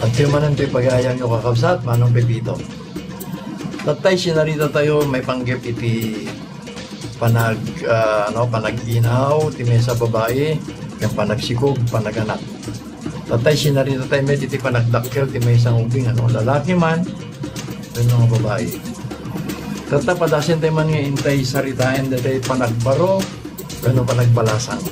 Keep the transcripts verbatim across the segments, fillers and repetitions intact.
Adtoy manen ti pagayamyo, kakabsat, Manong Pepito. Tattay sinarita tayo, maipanggep iti panag, ah, ano, panag-inaw ti maysa babai, ken panagsikog, panaganak. Tattay sinarita tayo met iti panagdakkel ti maysa nga ubing, ano, lalaki man, wenno nga babai. Tatta padasen tayo man nga intay saritaen daytoy panagbaro, wenno panagbalasang.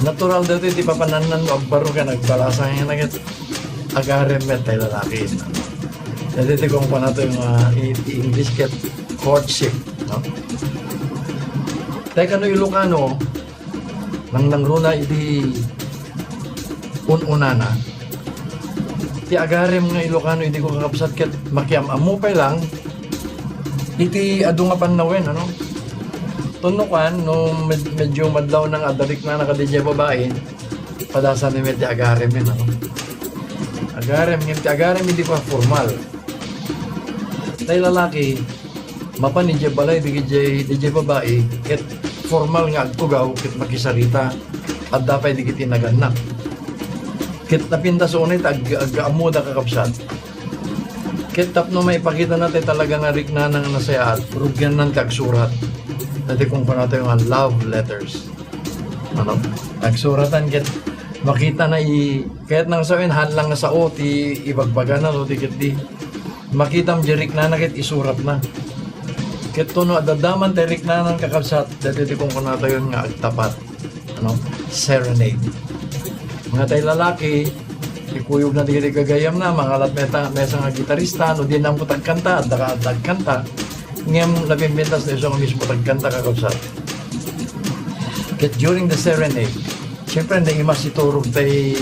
Natural daytoy ti papanannan no agbaro ken agbalasang, nga nagit agarem met tay lalaki. Daytoy ti kunkuna tayo nga, ah, i-, i-English ket courtship, no? Tay kano Ilocano, nangnangruna idi un-unana. Ti agarem nga Ilocano idi ko kakabsat ket makiam-ammo pay lang iti adu nga pannawen, ano? Tunno kuan, no med-, medyo madlaw nang adda riknana kadi diay babai, padasan met ti agarem, ano? Agarem, ngem ti agarem idi ko formal. Tay lalaki, mapan idiay balay, di idiay, di idiay babai, ket formal nga agtugaw, ket makisarita, adda pay dagiti nagannak. Ket napintas unay ta ag-, ag-, ammoda, kakabsat. Ket tapno maipakita na tay talaga nga riknana nga nasayaat, rugiannan ti agsurat. Daytoy kunkuna tayo nga love letters. Ano? Agsuratan ket makita na i-, ket nang sawen, haan lang nga sao ti ibagbagana, no, ti ket di. Makitam di riknana ket isuratna. Ket tuno adda man tay riknanan, kakabsat, daytoy ti kunkunatayon nga agtapat. Ano? Serenade. Nga tay lalaki, ikuyogna dagiti gagayamna, mangalat meta, maysa nga gitarista, no di nang agkanta, adda ka, adda agkanta. Ngem napimpintas ti isu nga mismo ti agkanta, kakabsat. Ket during the serenade, siyempre, naimas iturog tay,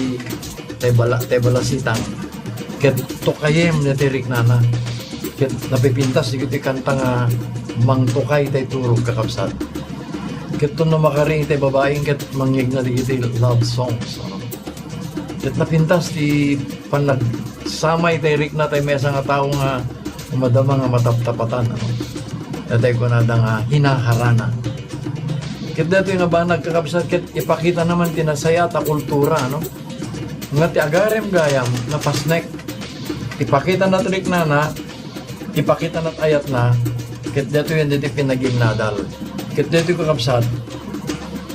tay bala-, tay balasitang. Ket tukayem daytoy riknana. Ket napipintas dagiti kanta nga mangtukay tay turog, kakabsat. Ket no makaring tay babai, ket mangngegna dagiti love songs, ano. Ket napintas ti panagsamay tay rikna tay maysa nga tao nga madama nga mataptapatan, ano. Daytoy kunada nga hinaharana. Ket daytoy nga banag, kakabsat, ket ipakitana man ti nasayaat a kultura, ano. Nga ti agarem gayam, napasnek. Ipakitana ti riknana, ipakitana ti ayatna, ket daytoy daytoy pinaginnadal. Ket daytoy, kakabsat,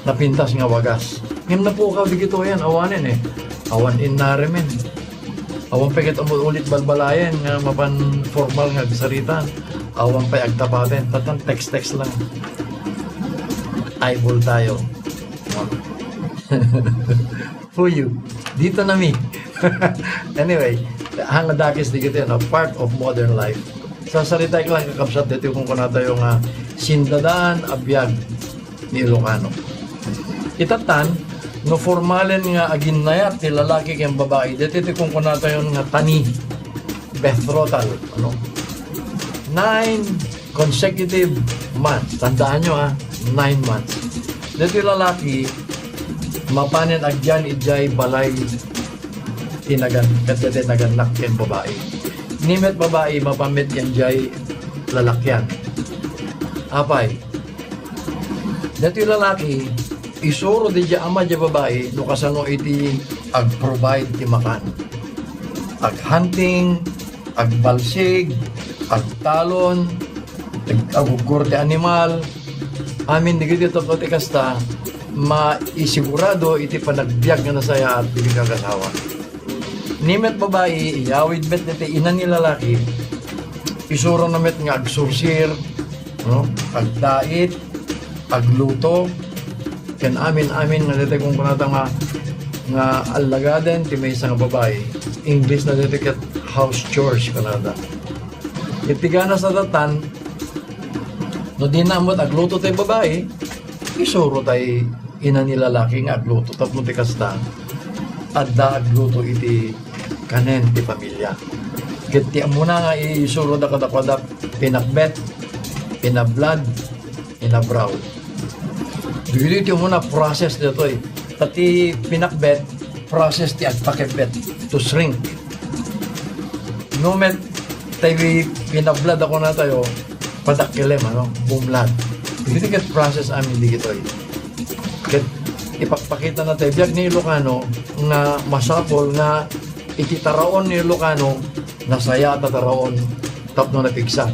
napintas nga wagas. Ngem napukaw dagitoyen, awanen, eh. Awan innaremen. Awan pay ket umul-ulit balbalayen nga mapan formal nga agsarita. Awan pay agtapaten. Tattan text-text lang. Eyeball tayo. Puyo. Dito na mi. Anyway, hangdakes dagitoy, no? Part of modern life. Sasaritaek lang, kakabsat, daytoy kunkunatayo nga sindadaan a biag ni Ilocano. Itattan, no formalen nga aginnayat ti lalaki ken babai, daytoy ti kunkunatayon nga tani, betrothal, ano? Nine consecutive months. Tandaanyo, ha, nine months. Daytoy lalaki, mapanen agyan idiay balay ti nagan-, ket daytoy nagannak ken babai. Ni met babai, mapan met idiay lalakyan. Apay, daytoy lalaki, isuro diay ama diay babai no kasano iti ag-provide ti makan. Ag-hunting, agbalsig, agtalon, ag-, aguggor ti animal. Amin dagiti tapno ti kasta, maisigurado iti panagbiag nga nasayaat dagiti agasawa. Ni met babai, iyawid met daytoy ina ni lalaki, isurona met nga agsursir, no? Agdait, agluto, ken amin-amin nga daytoy kunkunada nga, nga allagaden ti maysa nga babai. English na daytoy ket house chores kunada. Iti ganas a tattan, no di na met agluto tay babai, isuro tay ina ni lalaki nga agluto tapno ti kasta, adda agluto iti kanen ti pamilia. Ket ti ammona nga isuroda kadakuada, pinakbet, pinablad, inabraw. Dagiti ti umuna process daytoy. Ta ti pinakbet, process ti agpakebbet, to shrink. No met tay pinablad a kunatayo, padakkelem, ano, bumlad. Dagiti ket process amin dagitoy. Ket ipakpakita na tay biag ni Ilocano nga masapul nga iti taraon ni Ilocano, nasaya ta taraon tapno napigsa.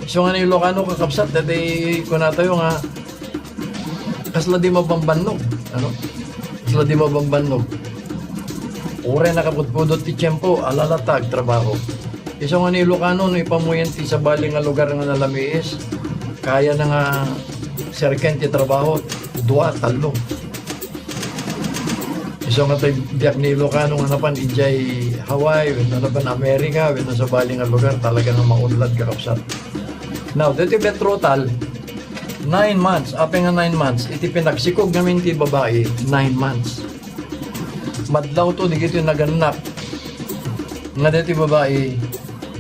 Isu nga ni Ilocano, kakabsat, dati kunatayo nga kasla di mabambannog, ano? Kasla di mabambannog. Uray nakapudpudot ti tiempo, ala latta agtrabaho. Isu nga ni Ilocano, no ipamuyen ti sabali nga lugar nga nalamiis, kayana nga serken ti trabaho, dua, tallo. Isu nga tay biag ni Ilocano nga napan idiay Hawaii, wenno napan America, wenno sabali nga lugar, talaga nga maunlad, kakabsat. Now, ditoy Beth Rutal, nine months, apay nga nine months, iti pinagsikog ngamin ti babai, nine months. Madlawto digitoy nagannak nga ditoy babai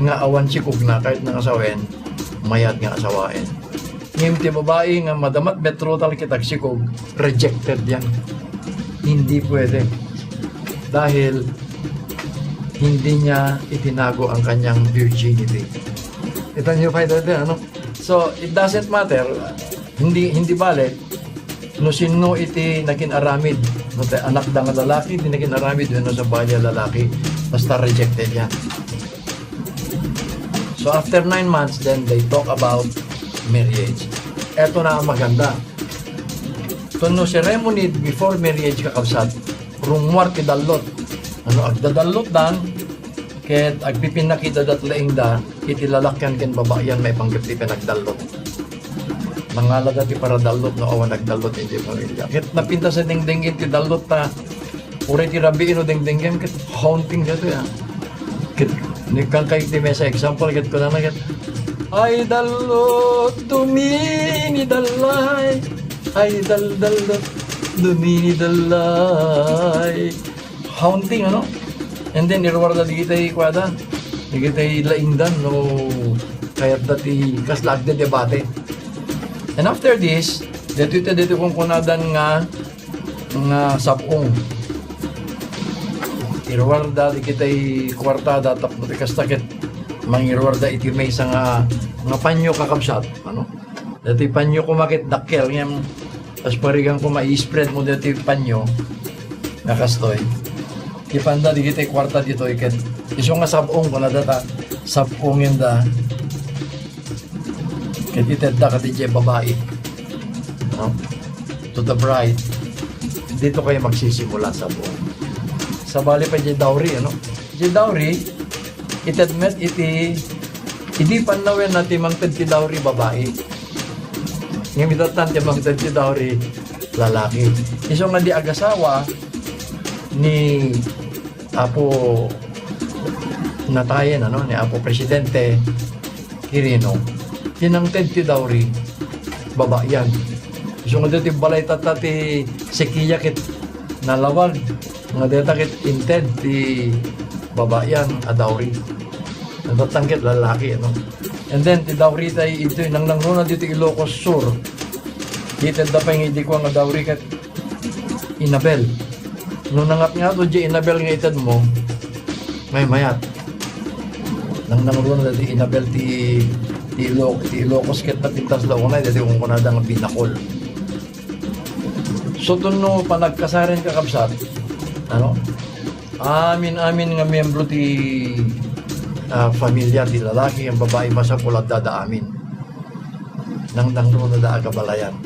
nga awan sikogna, kahit nangasawen, mayat nga asawaen. Ngem ti babai nga madamat Beth Rutal ket agsikog, rejected yan. Hindi pwede. Dahil hindi niya itinago ang kanyang virginity. Kita niyo pa ito, ano? So, it doesn't matter. Hindi, hindi bale no sinno iti nakin-aramid. No, te, anak da nga lalaki, di nakin-aramid, wenno sabali a lalaki. Basta rejected yan. So, after nine months, then they talk about marriage. Eto na ang maganda. So, no ceremony before marriage, kakabsat, rummuar ti dallot. Ano, agdadallot dan, ket agpipinakita dat laing da, iti lalakyan ken babayan maipanggep ti panagdallot. Nangalada ti paradallot no awan nagdallot iti pamilya. Ket napintas a dengdenggen ti dallot ta, uray ti rabii no dengdenggen, ket haunting daytoy, ah. Ket, nikkan kay ti mesa example, ket kunana ket, "Ay, dallot, dumini dallay. Ay, dal-, dallot, dumini dallay." Haunting, ano? And then, iruarda digitay kuada, digitay laingdan, no, kayatda ti kasla agdedebate. And after this, dito ita, dito kung kunadan nga, nga sabong. Iruarda digitay kuartada, tapno ti kasta ket mangiruarda iti maysa nga, nga panyo, kakabsat, ano? Dati panyo koma ket dakkel, ngem, tas parigan koma, i-spread mo dati panyo, nga kastoy. Ipanda digitay kuarta ditoy ket isu nga sab-ong, kunada ta, sab-ongen da. Ket itedda kadi diay babai. No? To the bride. Dito kayo magsisimula sab-ong. Sabali pa diay dowry, ano? Diay dowry, ited met iti, idi pannawen na ti mangted ti dowry, babai. Ngem idattan ti mangted ti dowry, lalaki. Isu nga di agasawa ni Apo natayen, ano, ni Apo Presidente Quirino, ti nangted ti dowry, babayan. Isu nga dati balay tatta ti sekiya ket nalawag, nga data ket inted ti babayan a dowry. Ang tatang ket lalaki, ano. And then, ti dowry tay itoy, nangnangruna dito Ilocos Sur. Ited da pay nga idi kua nga dowry ket inabel. No nangapngato diay inabel nga ited mo, maymayat. Nangnangruna dati inabel ti, ti Ilo-, ti Ilocos ket napintas da unay, dati kung kunada nga binakol. So, dun no panagkasaren, kakabsat, ano? Amin-amin nga miyembro ti, ah, familia ti lalaki, ang babae, masapul adda da amin. Nangnangruna da agabalayan.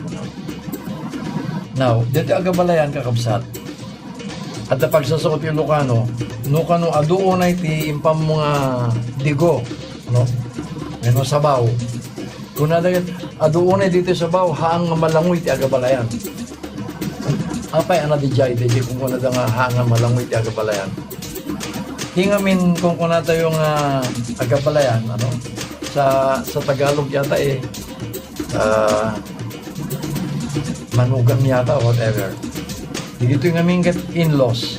Now, dito agabalayan, kakabsat, adda pagsasao ti Ilocano, no kano adu unay ti impam nga digo, no? Wenno sabaw. Kunada ket, adu unay ditoy sabaw, haan nga malangoy ti agabalayan. Apay a nadidiay, diay kunkunada nga haan nga malangoy ti agabalayan. Ti ngamin kunkunatayo nga agabalayan, ano? Sa, sa Tagalog yata, eh, ah, manugang yata, whatever. Ditoy ngamin ket in-laws.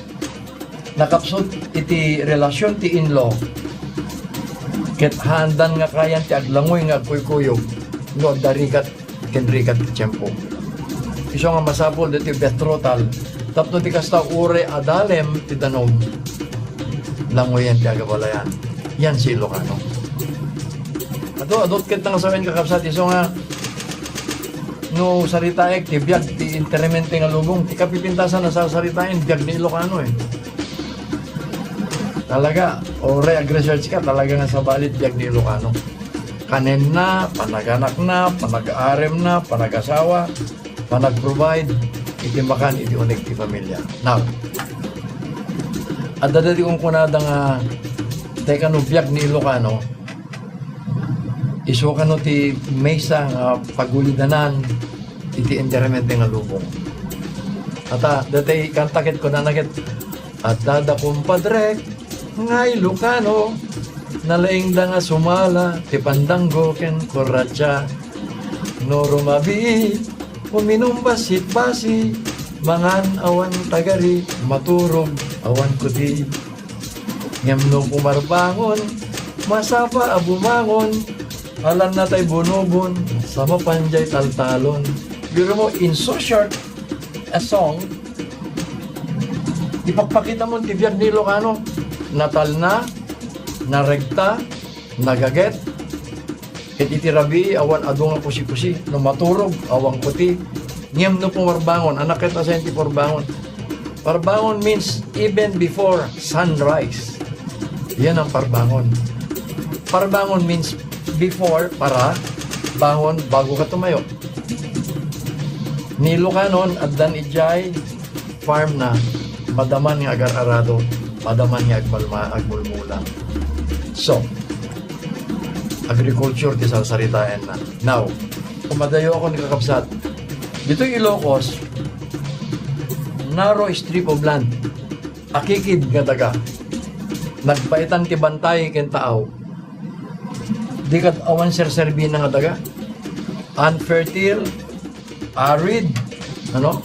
Nakapsut iti relasyon ti in-law, ket haandan nga kayan ti aglangoy nga agkuykuyog no adda rigat ken rigat ti tiempo. Isu nga masapul ditoy betrothal tapno ti kasta uray adalem ti danum, langoyen ti agabalayan. Yan si Ilocano. Adu, adut ket nang sawen, kakabsat, isu nga no saritaek ti biag ti enteramente nga lubong, ti kapipintasan a sarsaritaen, biag ni Ilocano, eh. Talaga, uray ag-research ka, talaga nga sabali ti biag ni Ilocano. Kanenna, panaganakna, panag-aaremna, panagasawa, panag-provide, iti makan, iti uneg ti familia. Now, adda daytoy kunkunada nga, tekano biag ni Ilocano, isu kano ti maysa nga pagulidanan iti enteramente nga lubong. Ata, daytoy kanta ket kunana ket, "Adda da kumpadrek nga Ilocano, nalaingda nga sumala ti pandanggo ken kurratsa. No rumabii, uminum bassit-basi, mangan awan tagari, maturog awan kuti. Ngem no pumarbangon, masapa a bumangon, alanna tay bunobon, sa mapan jay taltalon." Biro mo, in so short a song, ipakpakita mo ti biag ni Ilocano. Natalna, naregta, nagaget, ket iti rabii, awan adu nga kusi-kusi. No maturog, awan kuti. Ngem no pumarbangon, anak ket asayan ti parbangon. Parbangon means even before sunrise. Yan ang parbangon. Parbangon means before, para, bangon, bago ka tumayo. Ni Ilocanon, addan idiay farm na, madaman nga agar-arado, madaman nga agmalma-, agmulmulang. So, agriculture ti sarsaritaenna. Now, kumadayo ako ni kakabsat. Ditoy Ilocos, narrow strip of land. Akikid nga daga. Nagpaitan ti bantay ken taaw. Di ket awan serserbina nga daga. Unfertile, arid, ano?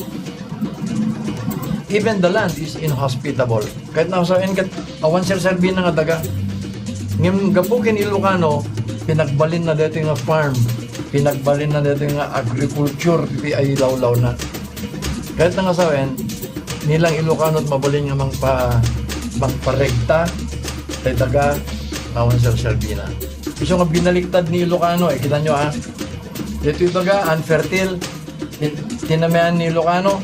Even the land is inhospitable. Ket nasawen ket awan serserbina nga daga. Ngem gapu ken Ilocano, pinagbalinna daytoy nga farm, pinagbalinna daytoy nga agriculture, ti ay lawlawna. Ket nasawen, nilang Ilocano ti mabalin nga mangpa-, mangparegta, tay daga, awan serserbina. Isu nga binaliktad ni Ilocano, eh, kita nyo, ah. Daytoy daga, unfertile. Tin-, tinamian ni Ilocano,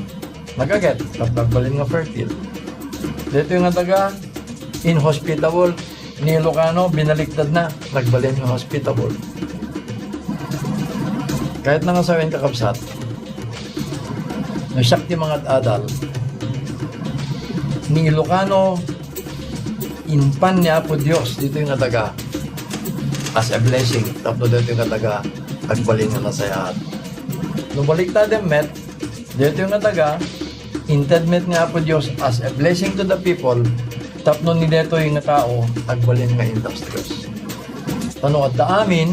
nagaget, ket nagbalin nga fertile. Daytoy nga daga, inhospitable. Ni Ilocano, binaliktad na, nagbalin nga hospitable. Ket nasawen, kakabsat, no siak ti mangad-adal, ni Ilocano, impan ni Apo Dios ditoy nga daga as a blessing, tapno ditoy nga daga agbalin nga nasayaat. No baliktaden met, ditoy nga daga, inted met ni Apo Dios as a blessing to the people, tapno ni detoy nga tao agbalin nga industrious. Tapno adda amin,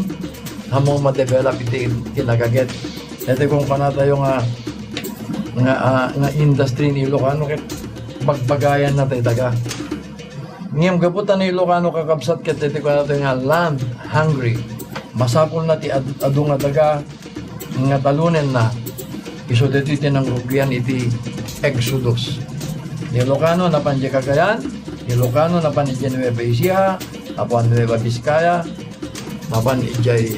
ammo madevelop iti, iti nagaget. Detoy kunkunatayo nga, nga, ah, nga industry ni Ilocano ket bagbagayan na tay daga. Ngem gapu ta ni Ilocano, kakabsat, ket detoy kunatayo nga land hungry. Masapul na ti ad-, adu nga daga nga talonenna, isu daytoy ti nangrugian iti Exodus. Ni Ilocano napan idiay Cagayan, ni Ilocano napan idiay Nueva Ecija, napan Nueva Vizcaya, napan idiay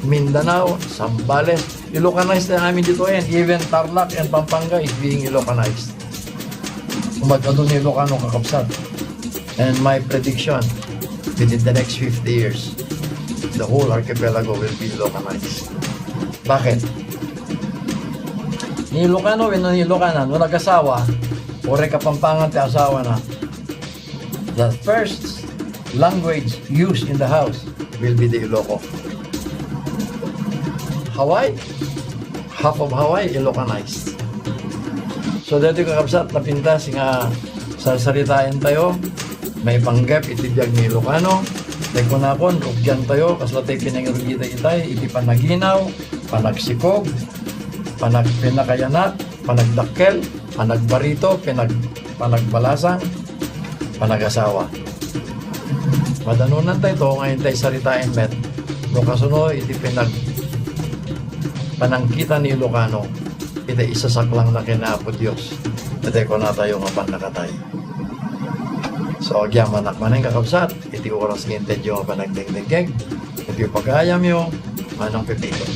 Mindanao, Zambales. Ilocanized na amin ditoy, and even Tarlac and Pampanga is being Ilocanized. Umad-adu ni Ilocano, kakabsat. And my prediction, within the next fifty years, the whole archipelago will be Ilocanized. Bakit? Ni Ilocano wenno ni Ilocanan, no nagasawa, uray Kapampangan ti asawana, the first language used in the house will be the Iloco. Hawaii, half of Hawaii, Ilocanized. So, daytoy, kakabsat, napintas nga sarsaritaentayo, maipanggep iti biag ni Ilocano. Tay kunakon, rugiantayo, kasla tay pinangirugita itay iti panaginaw, panagsikog, panag-, pinakayanat, panagdakkel, panagbarito, pinag-, panagbalasang, panagasawa. Madanonanta ito nga intay saritaen met no kasuno iti pinag-, panangkita ni Ilocano iti isasaklangna ken Apo Dios. Iti kunatayo nga pannakatay. So, agyamanak manen, kakabsat, iti oras nga intedyo nga panagdengdengngeg, iti pagayamyo, Manong Pepito.